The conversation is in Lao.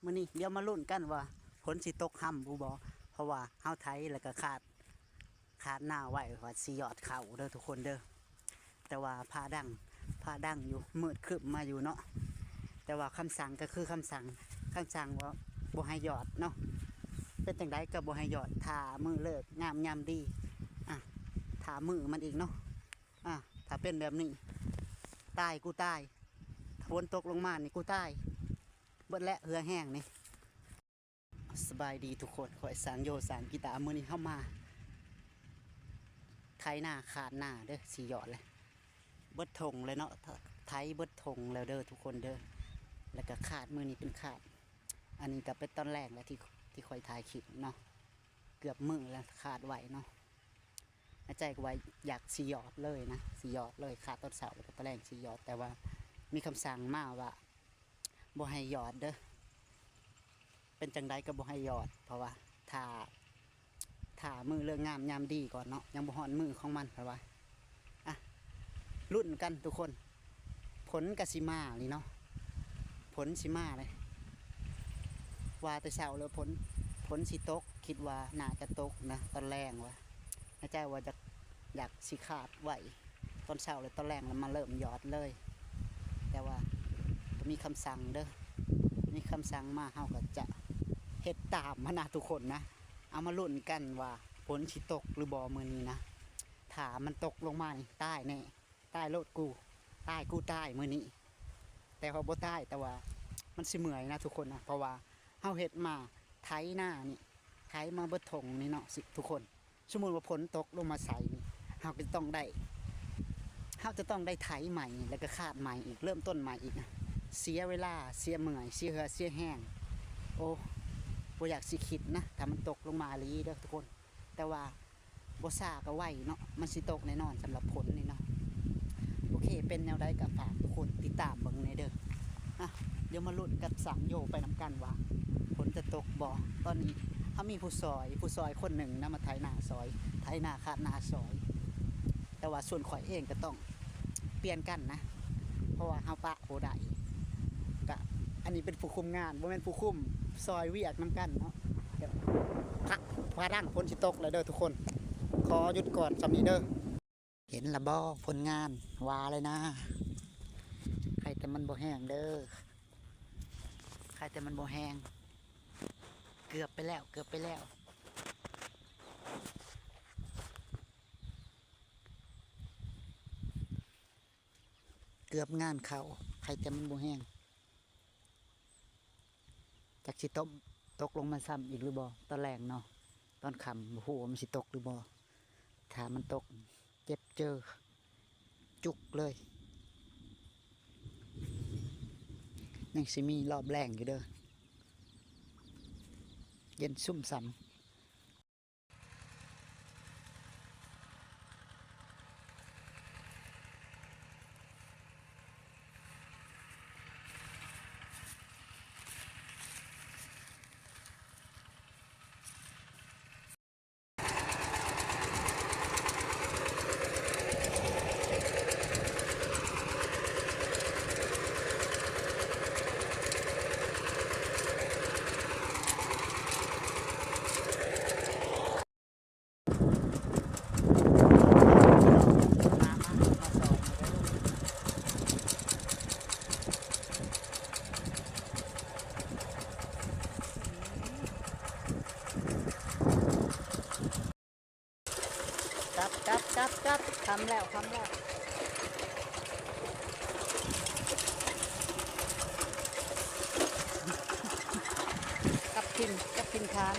ມື້ນີ້ດຽວມາລຸ້ນກັນວ່າຝົນຊິຕົກຮຳຢູ່ບໍ່ ເພາະວ່າເຮົາໄຖແລ້ວກໍຄາດ ຄາດນາໄວ້ວ່າຊິຢອດເຂົ້າເດີທຸກຄົນເດີ. ແຕ່ວ່າຟ້າດັງ ຟ້າດັງຢູ່ ມືດຄຶ້ມມາຢູ່ເນາະ. ແຕ່ວ່າຄຳສັ່ງກໍຄືຄຳສັ່ງ ຄຳສັ່ງວ່າບໍ່ໃຫ້ຢອດເນາະ. ເປັນຈັ່ງໃດກໍບໍ່ໃຫ້ຢອດ ຖ້າມື້ເລີກງາມຍາມດີ ອາ ຖ້າມື້ມັນອີກເນາະ. ອາ ຖ້າເປັນແບບນີ້ ຕາຍ ກູຕາຍ. ຖ້າຝົນຕົກລົງມານີ້ ກູຕາຍເບິດແຫຼະ ເຫື່ອແຫ້ງນີ້. ສະບາຍດີທຸກຄົນ ຂ້ອຍຊ່າງໂຢ ຊ່າງກີຕາ. ມື້ນີ້ເຮົາມາໄຖນາຄາດນາເດີ ຊິຢອດແລ້ວ ເບິດທົ່ງແລ້ວເນາະ ໄຖເບິດທົ່ງແລ້ວເດີທຸກຄົນເດີ. ແລ້ວກໍຄາດ ມື້ນີ້ເປັນຄາດ ອັນນີ້ກໍເປັນຕອນແລງແລ້ວທີ່ ທີ່ຂ້ອຍຖ່າຍຄລິບເນາະ ເກືອບມື້ແລ້ວຄາດໄວ້ເນາະ. ໃນໃຈກໍວ່າຢາກຊິຢອດເລີຍນະ ຊິຢອດເລີຍ ຄາດຕອນເຊົ້າແລ້ວກໍຕອນແລງຊິຢອດ ແຕ່ວ່າມີຄຳສັ່ງມາວ່າ ບໍ່ໃຫ້ຢອດເດີ. ເປັນຈັ່ງໃດກໍບໍ່ໃຫ້ຢອດ ເພາະວ່າຖ້າ ຖ້າມື້ເລີກງາມຍາມດີກ່ອນເນາະ ຍັງບໍ່ຮອດມື້ຂອງມັນ ເພິ່ນວ່າ. ອະ ລຸ້ນກັນທຸກຄົນ ຝົນກໍຊິມານີ້ເນາະ ຝົນຊິມາເລີຍ. ວ່າແຕ່ເຊົ້າແລ້ວ ຝົນ ຝົນຊິຕົກ ຄິດວ່າໜ້າຈະຕົກນະ ຕອນແລງວ່າ ໃນໃຈວ່າຢາກ ຢາກຊິຄາດໄວ້ຕອນເຊົ້າ ແລ້ວຕອນແລງແລ້ວມາເລີ່ມຢອດເລີຍ. ແຕ່ວ່າບໍ່ມີຄຳສັ່ງເດີ ມີຄຳສັ່ງມາ ເຮົາກໍຈະເຮັດຕາມຫັ້ນນະທຸກຄົນນະ. ເອົາມາລຸ້ນກັນວ່າຝົນຊິຕົກຫຼືບໍ່ມື້ນີ້ນະ. ຖ້າມັນຕົກລົງມານີ້ ຕາຍແນ່ ຕາຍໂລດກູ ຕາຍກູຕາຍມື້ນີ້. ແຕ່ວ່າບໍ່ຕາຍ ແຕ່ວ່າມັນຊິເມື່ອຍນະທຸກຄົນນະ ເພາະວ່າເຮົາເຮັດມາ ໄຖນານີ້ ໄຖມາເບິດທົ່ງນີ້ເນາະ ຊິ ທຸກຄົນ. ສົມມຸດວ່າຝົນຕົກລົງມາໃສ່ນີ້ ເຮົາກໍຕ້ອງໄດ້ ເຮົາຈະຕ້ອງໄດ້ໄຖໃໝ່ ແລ້ວກໍຄາດໃໝ່ອີກ ເລີ່ມຕົ້ນໃໝ່ອີກນະ. ເສຍເວລາ ເສຍເມື່ອຍ ເສຍເຫື່ອ ເສຍແຮງ. ໂອ້ ບໍ່ຢາກຊິຄິດນະ ຖ້າມັນຕົກລົງມາອີ່ຫຼີເດີທຸກຄົນ. ແຕ່ວ່າບໍ່ຊ້າກໍໄວເນາະ ມັນຊິຕົກແນ່ນອນສຳລັບຝົນນີ້ເນາະ. ໂອເຄ ເປັນແນວໃດກໍຝາກທຸກຄົນຕິດຕາມເບິ່ງແດ່ເດີ. ອະ ດຽວມາລຸ້ນກັບຊ່າງໂຢໄປນຳກັນວ່າຝົນຈະຕົກບໍ່. ຕອນນີ້ເຮົາມີຜູ້ຊ່ອຍ ຜູ້ຊ່ອຍຄົນໜຶ່ງນະ ມາໄຖນາຊ່ອຍ ໄຖນາຄາດນາຊ່ອຍ. ແຕ່ວ່າສ່ວນຂ້ອຍເອງກໍຕ້ອງປ່ຽນກັນນະ ເພາະວ່າເຮົາປະບໍ່ໄດ້. ກະ ອັນນີ້ເປັນຜູ້ຄຸມງານ ບໍ່ແມ່ນຜູ້ຄຸມ ຊ່ອຍວຽກນຳກັນເນາະ. ພະ ພະດັງ ຝົນຊິຕົກແລ້ວເດີທຸກຄົນ. ຂໍຢຸດກ່ອນສ່ຳນີ້ເດີ. ເຫັນລະບໍ່ຜົນງານ? ວ່າເລີຍນາ. ໃຄແຕ່ມັນບໍ່ແຮງເດີ ໃຄແຕ່ມັນບໍ່ແຮງ. ເກືອບໄປແລ້ວ ເກືອບໄປແລ້ວ ເກືອບງານເຂົ້າ. ໃຄແຕ່ມັນບໍ່ແຮງ. ຈັກຊິຕົກ ຕົກລົງມາຊ້ຳອີກຫຼືບໍ່ ຕອນແລງເນາະ ຕອນຄ່ຳບໍ່ຮູ້ວ່າມັນຊິຕົກຫຼືບໍ່. ຖ້າມັນຕົກ ເຈັບເຈີ ຈຸກເລີຍ. ຍັງຊິມີລອບແລງຢູ່ເດີ ເຢັນຊຸ່ມຊ່ຳ. ກັບ ກັບ ກັບ ກັບ ຄ່ຳແລ້ວ ຄ່ຳແລ້ວ. ກັບຖິ່ນ ກັບຖິ່ນຖານ.